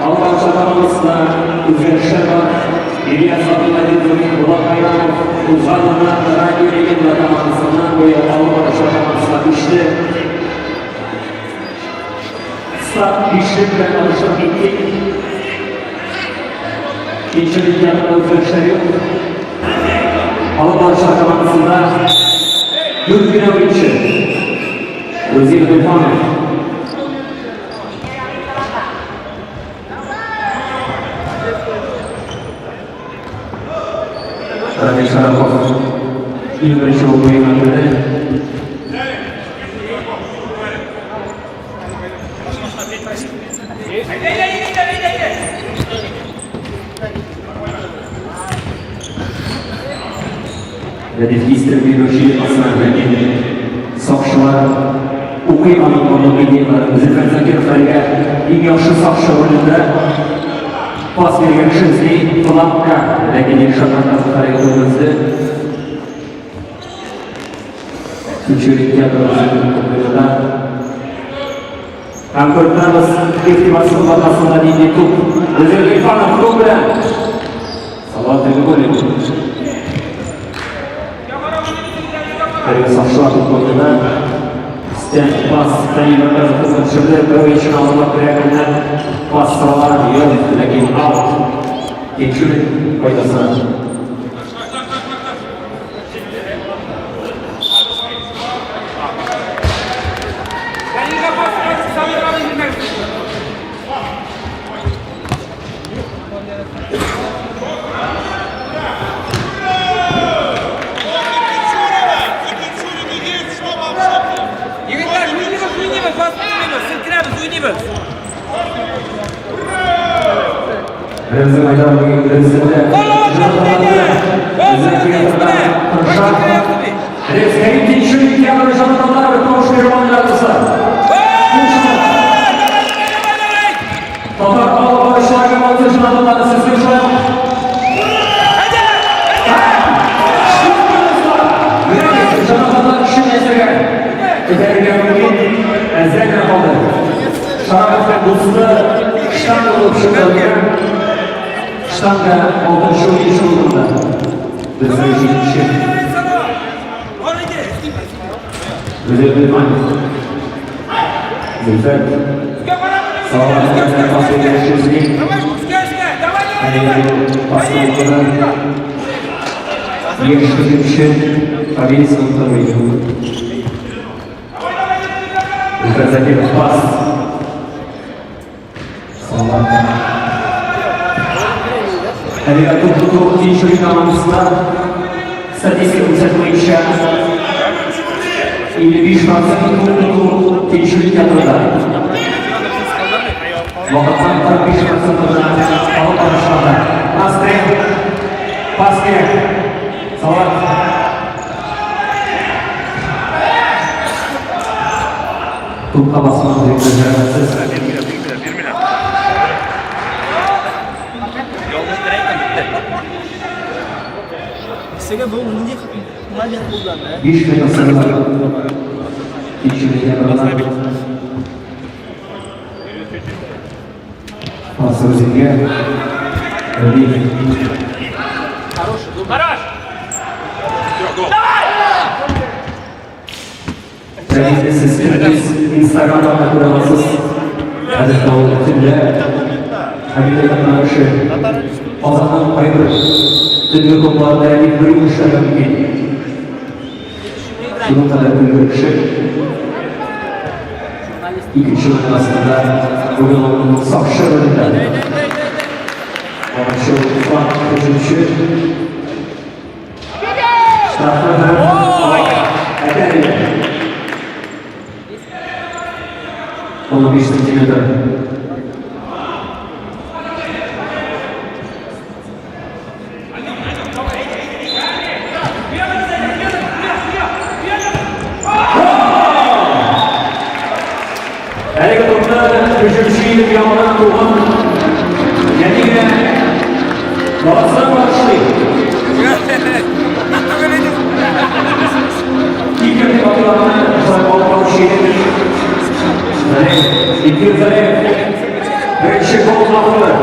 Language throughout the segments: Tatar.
Алып баручылар командасында үзгәрешләр бар. Ильяс Абдулазизов, Булат Байрамов, узган елны Радио Легенда командасыннан быел алып баручылар командасына күчте. Старт бишлек белән алыштырып киттек. Кичә олимпиадада үзгәрешләр юк. Алып баручылар командасында дүрт кенә уенчы. Рузил Гыйльфанов. Рамил Шарапов иң беренче булып уенга керде. Рәдиф кистереп бирүче асына, ләкин сакчылар укый аның барлык идеяләрен. Зөфәр Закиров әлегә иң яхшы сакчы ролендә пас биргән кеше эзли флангка, ләкин Илшат Мортазов әлеге тупны өзде. Тинчурин театры үзенең Һәм күреп торабыз, игътибарсызлык аркасында нинди туп. Рүзәл Гыйльфанов туп белән. Салават Тәгәбуллин. Әлеге сакчылар туп куйды. Стен пас Фәнил Мортазов тупны төшерде. Бер уенчыны алып керә пас сала, юк, ләкин аут. Тинчурин файдасына. Егетләр, уйныйбыз, уйныйбыз, басып уйныйбыз, селкенәбез, уйныйбыз. Ремзи Майдан бүгенге Татар алып баручылар командасы җанатарлары сезнең шулай ук Җанатарлар өчен әзергә күтәрергә мөмкин. Әзер генә калды. Шараповның дусты штанга булып чыкты. Штанга алтынчы уенчы булды. Безнең җиңүче. Гүзәл Гыйльманов. Зөлфәт. Салават пас биргән Шүзли. Пас булды. Яшь һөҗүмче Фабрис Монтовый. Зөлфәт Закиров пас. Салават. Әлегә туп тоту Тинчурин командасында статистика күрсәтү буенча 55% туп тоту Тинчурин театрында. Вакыттан 45% гына алып барышларда. Пас кирәк. Пас кирәк. Салават. Тупка басман дип җәрәхәтсез. Сиңа бу нинди момент булды анда? 5 метр сызыгы. Тинчурин театрына. Пас Рузилгә. Рәдиф. Хорош! Рәдифне сез көндез Инстаграмда да күрә аласыз. Гадәттә ул төнлә Хәмидә катнашы. Казанның кайбер төнге клубларында Рәдиф бер юл эшләргә мөмкин. Шуның кадәр көлгер кеше. Икенче уен астында бүген ул сакчы ролендә. Моңарчы ул фланг һөҗүмче. Штрафной һәм Әтәрия. 15 сантиметр. Әлеге тупны һөҗүмче итеп яңадан туган нәнигә баласына багышлый. Кикер дип аталган шулай алып баручы егет. Зареев, Илфир Зареев. Беренче гол авторы.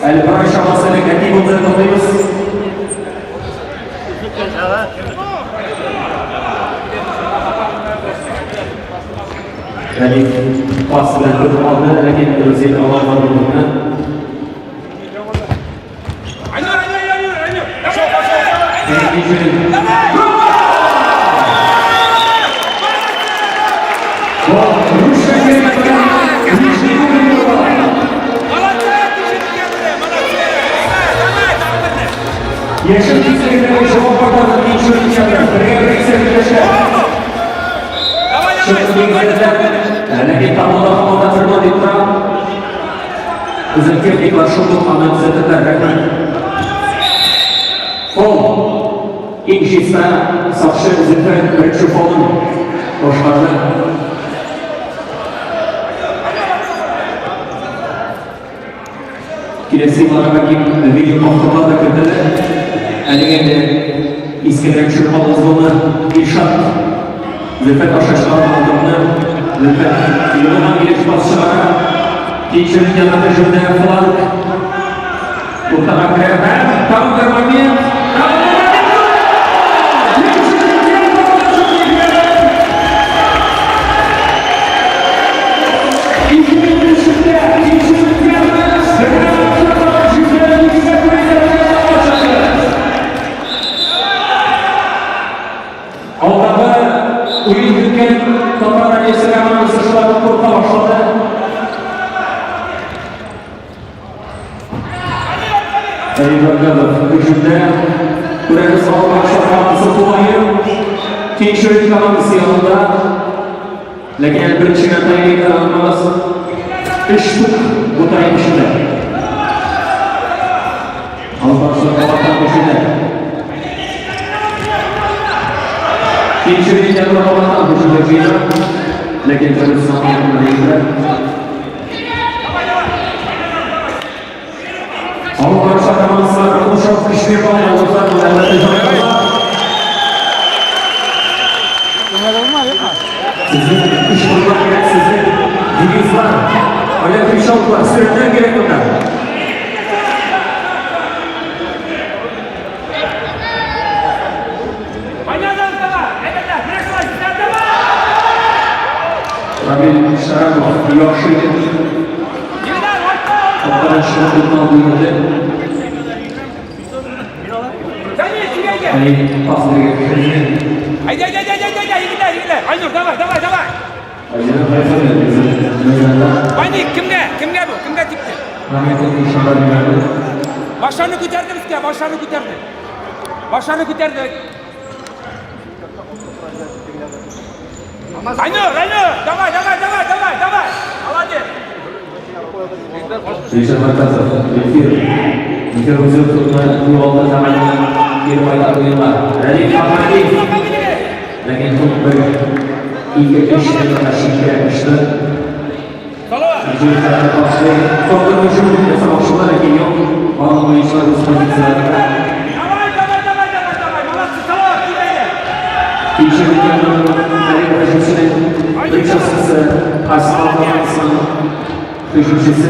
Әле бер ай чамасы элек әти булды, котлыйбыз. Рәдиф пас белән көтеп алды, ләкин Рузил ала алмады тупны. Айнур, Айнур, Айнур, Айнур. Пошел, пошел. Давай! Гол! Рушан Нижний угол. Молодцы, молодцы. Давай, давай, давай. Яшел төстәге җавап кайтарды Тинчурин театры. Бергә бер исәпләшә. Давай, давай, спокойно, спокойно. Ләкин таблода һаман бер дип тора. Безнең техниклар шундук аны төзәтәләр. Рәхмәт. Фол. Иң чиста сакчы Зөфәр беренче фолын башкарды. Киләсе елларга бәлки видео повторлар да кертелер. Әлегә инде искәрәк төшереп алыгыз моны. Илшат Зөлфәт аша чыгарган топны Зөлфәт егылган килеш пас чыгара. Тинчурин янына һөҗүмдә фланг. Уртага керә һәм тагын бер момент. Тагын бер момент. Тинчурин театры Икенче Тинчурин театры һөҗүмдә башлады. Алдагы уен көткән Татар радиосы командасы шулай ук курка башлады. Әли Вагабов һөҗүмдә. Күрәбез, Алпаршлар командасы тулаем Тинчурин командасы янында. Ләкин әле беренче генә тайм онытмагыз. Өч туп бу тайм эчендә. Алпаршлар кабаттан һөҗүмдә. Тинчурин театры кабаттан һөҗүмгә җыена. Ләкин Фәрүз Саматов. Алпаршлар командасы кушып көчле калды. Сезнең өч баллар кирәк, сезнең девизлар, Олег Кричалкалар, сөрәннәр кирәк монда. Понятно, давай. Это, пришла, давай. Рамил Шарапов яхшы итеп Егетләр, артта. капкадан чыгып тотына алды. Данил, тирәгә. Али пас биргән. Әйдә, әйдә, әйдә, әйдә, әйдә, егетләр, егетләр. Айнур, давай, давай, давай. Айзена Хайфуллин безнең мәйданда. Ваник, кемгә? Кемгә бу? Кемгә типте? Рамил ишарә бирде. Башларны күтәрде безгә, башларны күтәрде. Башларны күтәрде. Айнур, Айнур, давай, давай, давай, давай, давай. Молодец. Ришат Мартазов, Эфир. Эфир үзе тотны югалды һәм аны кире кайтарды уенга. Рәдиф Әхмәдиев. Ләкин туп бер, ике, өч метрга читкә очты. Салават. Контр һөҗүм ясамакчылар, ләкин юк. Барлык уенчылар үз позицияләрендә. Давай, давай, давай, давай, давай. Молодцы, Салават, тирәгә. Тинчурин театрының һөҗүмчесенең беренчесе Арсенал командасының һөҗүмчесе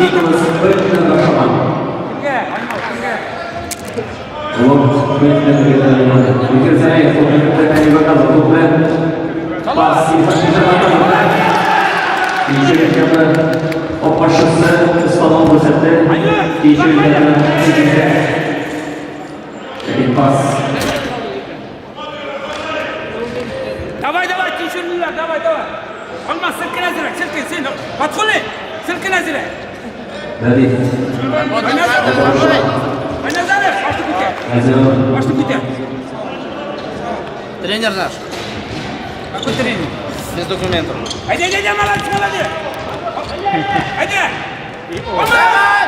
Николас Бентнер ашаман. Кемгә? Айнур, кемгә? Лот Бентнер Виктор Зараев, Әли Вагазов туп белән. Пас Илфат. Тинчурин театры капкачысы осталыгын күрсәтте. Тинчурин театры һөҗүмдә. Ләкин пас Давай, давай, Тинчуринлар, давай, давай. Алмаз, селкен әзерәк, селкен, син. Фатхуллин, селкен әзерәк. Рәдиф. Айназаров, Айназаров, башны күтәр. Әзер. Башны күтәр. Тренер наш, Какой тренер? Без документов. Әйдә, әйдә, әйдә, молодец, молодец. Әйдә. Давай!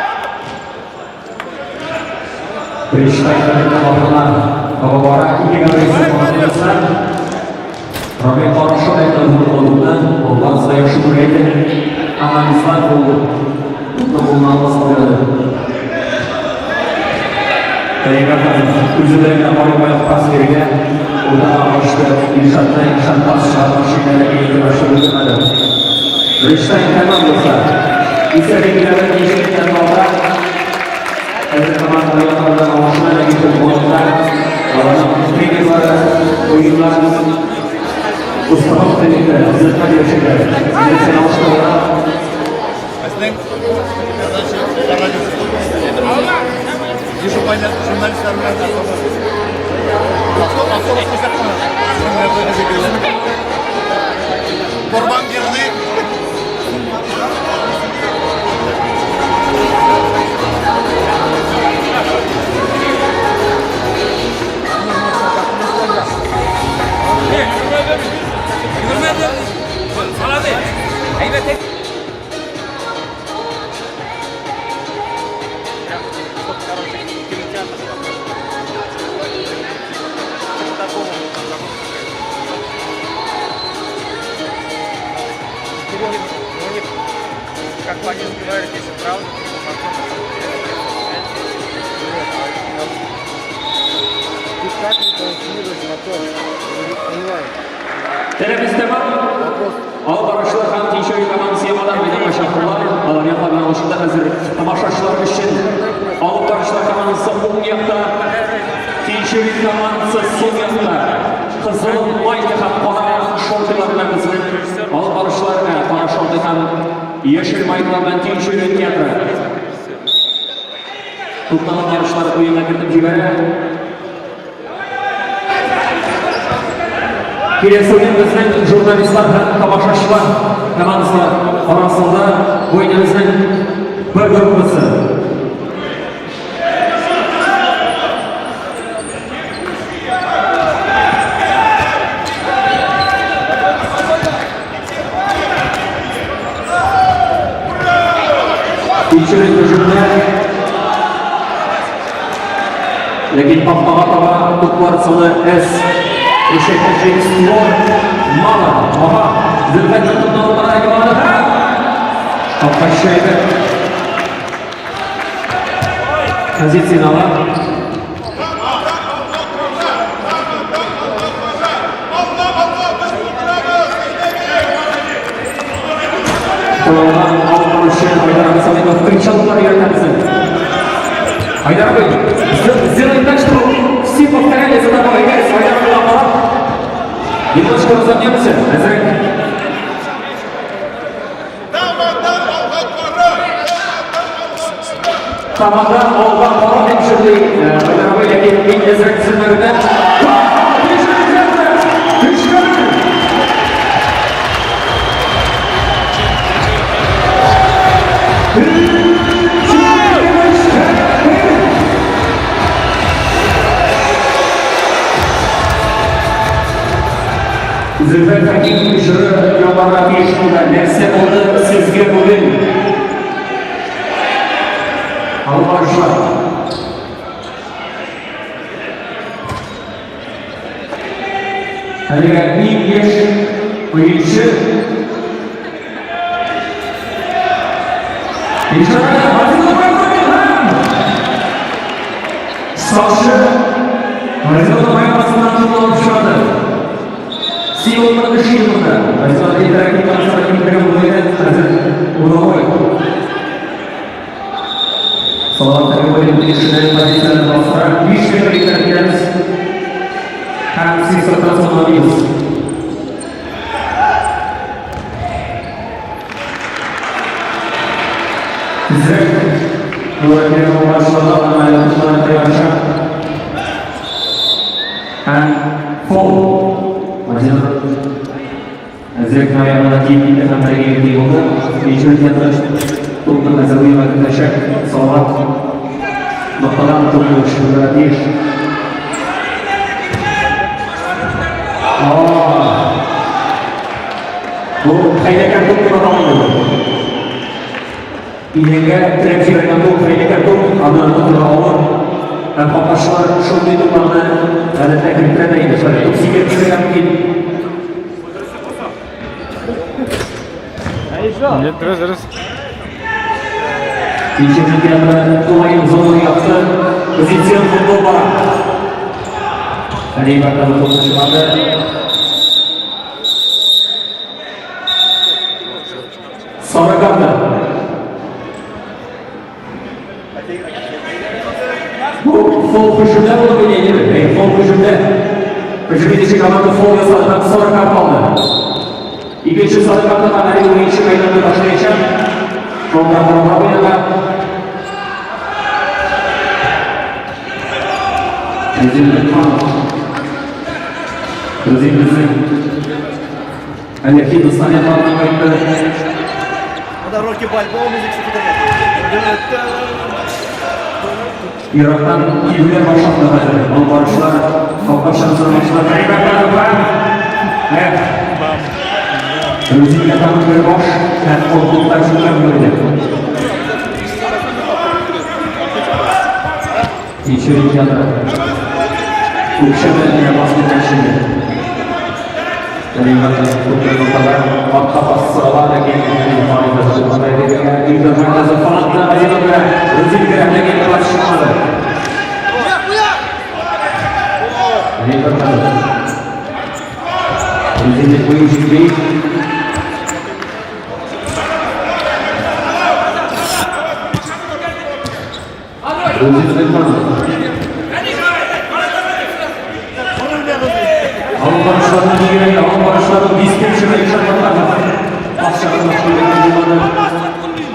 Беренче таймда башлана таба бара. Ике гол. Рамил Карышев әйтте тупны, ул барысы да яхшы күрә иде. Анализлар булды. Тупны кулына алып куяды. Калиграфов үзе белән генә барып пас биргән. Уртага ачты Илшатны, Илшат пас чыгармакчы иде, ләкин ике башы өлгермәде. Беренче тайм тәмам булса, исәп ничек икән алда. Хәзер команда яклардан алмашына, ләкин футболда аларның тренерлары, уеннарның установка хезмәт бирүчеләр. Нәрсә алыштырыла? Безнең журналистлар белән автобус Корбан бирде. Йөгермәде. Салады. Әйбәт. Как Ванис говорит, если правда, то Тәрәбез тәмам. Алып баручылар һәм Тинчурин командасы яңадан мәйданга чакырыла. Алар яклар белән алышында хәзер тамашачылар өчен алып баручылар командасы уң якта, Тинчурин командасы сул якта. Кызыл майка һәм кара шортылар белән безнең алып баручылар, кара шорты һәм яшел майкалар белән Тинчурин театры. Тупны алып баручылар уенга кертеп җибәрә. Киләсе уен безнең журналистлар һәм тамашачылар командасы арасында бу инде безнең бер группасы. Тинчурин һөҗүмдә. Ләкин капкага таба туплар саны әз. Ишәкәче створ мало. Ага, Зөлфәтнең тупны алып бара команда. Капкачы әйбәт. Позицияне ала. Алып баручы Айдар Абсалимов кричалкалар өйрәтә безне. Айдар абый, сделаем так, чтобы все повторяли за тобой. Guys, Айдар абыйга карап, немножко разомнемся. Әзрәк. Тамадан алга кара дип шундый Айдар абый, ләкин мин әзрәк төзелмәгәндә. Өчкә. Зөлфәт Хәкимов җыры яңгырарга тиеш булды. Нәрсә булды сезгә бүген? Алып баручылар. Әлегә иң яшь уенчы Ишарә Сакчы Горизонт аяк астыннан тотып алып чыгарды. Символның эш елында Горизонт интерактив концерт китереп булды хәзер угловой. Салават Кәримович кешеләр позицияне бастыра. 5 метр итеп киләбез. Һәм свисоктан соңлабыз. Тизрәк Владимир башлады, ана таянча. Һәм фол. Владимир әзрәк аягына тиеп китте һәм бергә булды. Ничек театры тупны хәзер уенга кертәчәк. Салават ноктадан тупны төшерергә тиеш. Бу хәйләкәр туп дип атала инде. Идәнгә терәп җибәргән туп, хәйләкәр туп, аны тотырга авыр. Һәм капкачылар шундый тупларны гадәттә кертерә дә инде. Шулай туп сикереп төшәргә мөмкин. Нет, дөрес, дөрес. Тинчурин театры тулаем зона якты. Позицион футбол бара. Әлей Бартанов топны чыгарды. Сары карта. Бу фол һөҗүмдә булды бит инде. Әй, фол һөҗүмдә. Һөҗүм итүче команда фол ясады һәм сары карта алды. Икенче сары карта һәм әлеге уенчы мәйданны ташлаячак. Фолга карарга уйнарга. Рузил Лотманов. Рузил безнең әле Һиндстан якларына кайтты. Монда Рокки Бальбоа музыкасы көтәргә. Ирактан килүләр башланды хәзер. Алып баручылар, халыкка чыгып Эх. Рузилгә тагын бер баш һәм ул туктап чыккан иде. Тинчурин театры. Үкчә белән генә басып итәкче. Артка пас сорала, ләкин ләкин пас чыкмады. Рузилнең уен җитди. Рузил Гыйльфанов. Алып баручыларның бигрәк алып баручыларның дискә төшерә Илшат Батканов. Пас чыгармакчы булмады.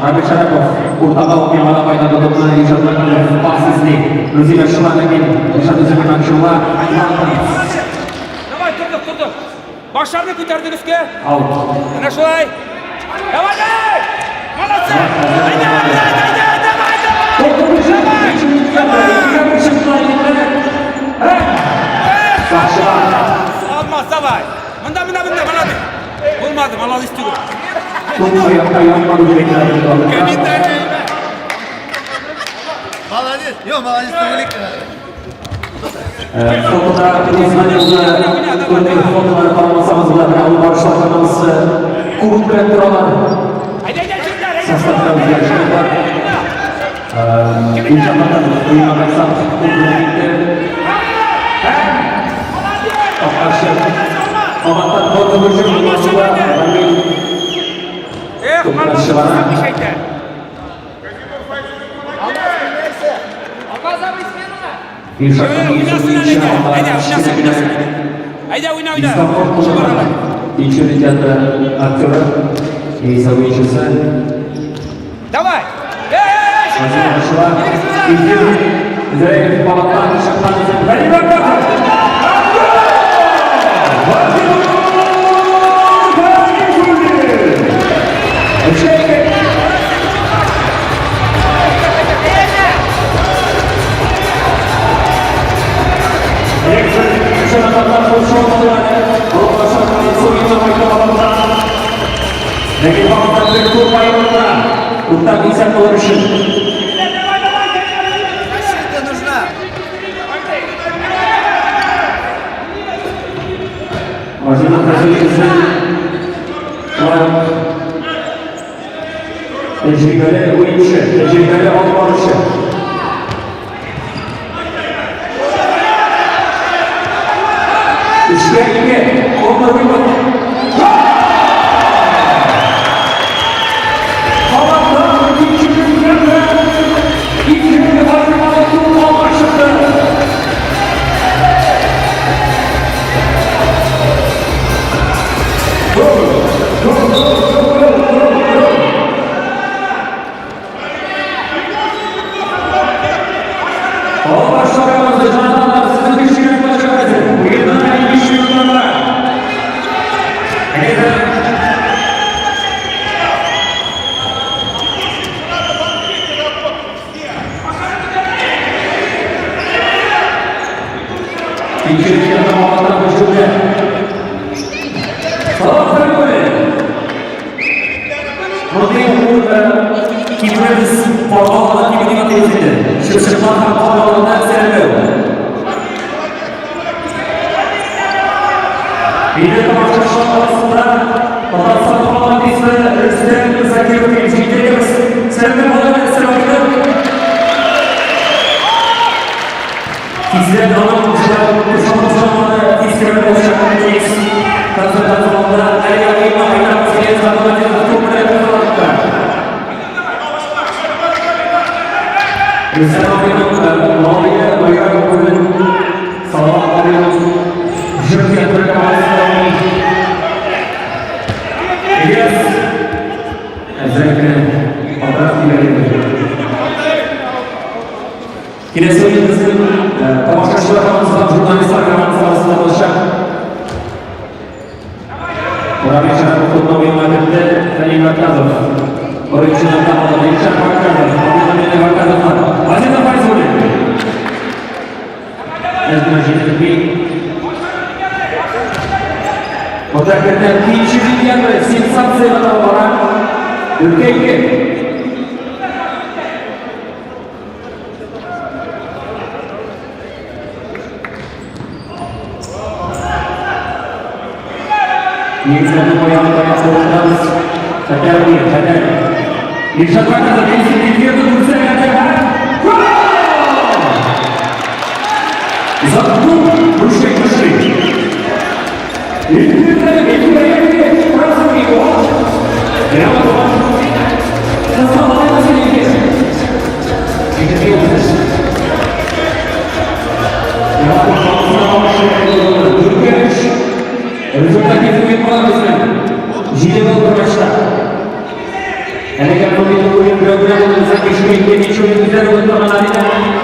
Рамил Шәрәпов уртага ук яңадан кайтарды топны. Илшат Батканов пас эзли. Рузил ачыла, ләкин Илшат үзе белән ачыла. Давай, тордык, тордык. Башларны күтәрдек өскә. Аут. Менә шулай. Давай, давай! Молодцы! Әйдә, әйдә, әйдә, давай, давай! Сакчылар. Алмаз, давай. Монда, монда, монда, молодец. Булмады, молодец түгел. Туп аякка ятмады дип әйтә. Молодец. Йо, молодец, түгел. Фотода узган елгы турнир фотолары карамасагыз була, менә алып баручылар командасы кубок белән торалар. Әйдә, әйдә, җегетләр, әйдә. Составта үзгәрешләр бар. Илшат Батанов уенга кайтсак, туп белән китте. Капкачы. Кабаттан фото һөҗүм була. Рамил Эх, Туптан молодец, чыгара. әйтә. Алмаз абый смена. Илшатның Уйнасын әле, уенчы әйдә, әйдә, уйнасын, уйнасын. Әйдә, уйна, уйна. Дискомфорт тудырган. Тинчурин театры актеры, яисә уенчысы. Давай. Эй, эй, эй, җегетләр. Хазир Илфир Зәев кабаттан чыккан. Владимир Батов! Өчкә. Ләкин вакытта бер туп аерылды. Уртак исәп булыр өчен. Защита нужна. Азина Хазиевның шулай ук тәҗрибәле уенчы, тәҗрибәле алып баручы. 3-2, контрвыпад. Кабаттан икенче икенче аермалы туп алга чыкты. Гол! Гол, гол, гол, гол, гол, гол! Алып җанатарлар, сезнең көчкә булачак хәзер. Уенда 5 минуттан бара. Әгәр дә Икенче кабаттан һөҗүмдә. Салават Хәбибуллин. Мондый кибребез каргаларда киби дип атыйбыз инде. Чыпчыклар һәм каргаларны сәламләү. Инде тамашачылар арасында Татарстан халык артисты Рөстәм Закиров килеп җитте. Сәламләп алып, сәламләп. Тиздән аның ышанычлары фестиваль булачак Концерт залында әлегә уенга кайтабыз. Рөстәм абыйның малае Айрат бүген Салават абыйның җыр театры командасында уйный. Ильяс әзрәк кенә алдарак килер иде. Киләсе уен безнең тамашачылар командасы һәм журналистлар командасы арасында булачак. Рамил Шәрәпов тотма уенга кертте. Фәнил Ваказов. Беренче команда Илшат Ваказов. Абдулhamid Ваказовлар. Азиза Файзуллин. Әзгенә җитеп. Монда кертә икенче декабрь сенсация таба бара. 4-2. Егетләрнең аягы таяк булышабыз. Хәтәр уен, хәтәр. Илшат Ваказов Эльвирны күрсәгәндә гол! Заткнул ручкой души. Эльвирны Эльвира красный гол. Прямо состав. 4-3. Результатив уен була безнең. 7 балл бер матчта. Әлегә бүген уен берәү генә булды, безнең 5 уен, ничә уен үзләре уйнаган арена.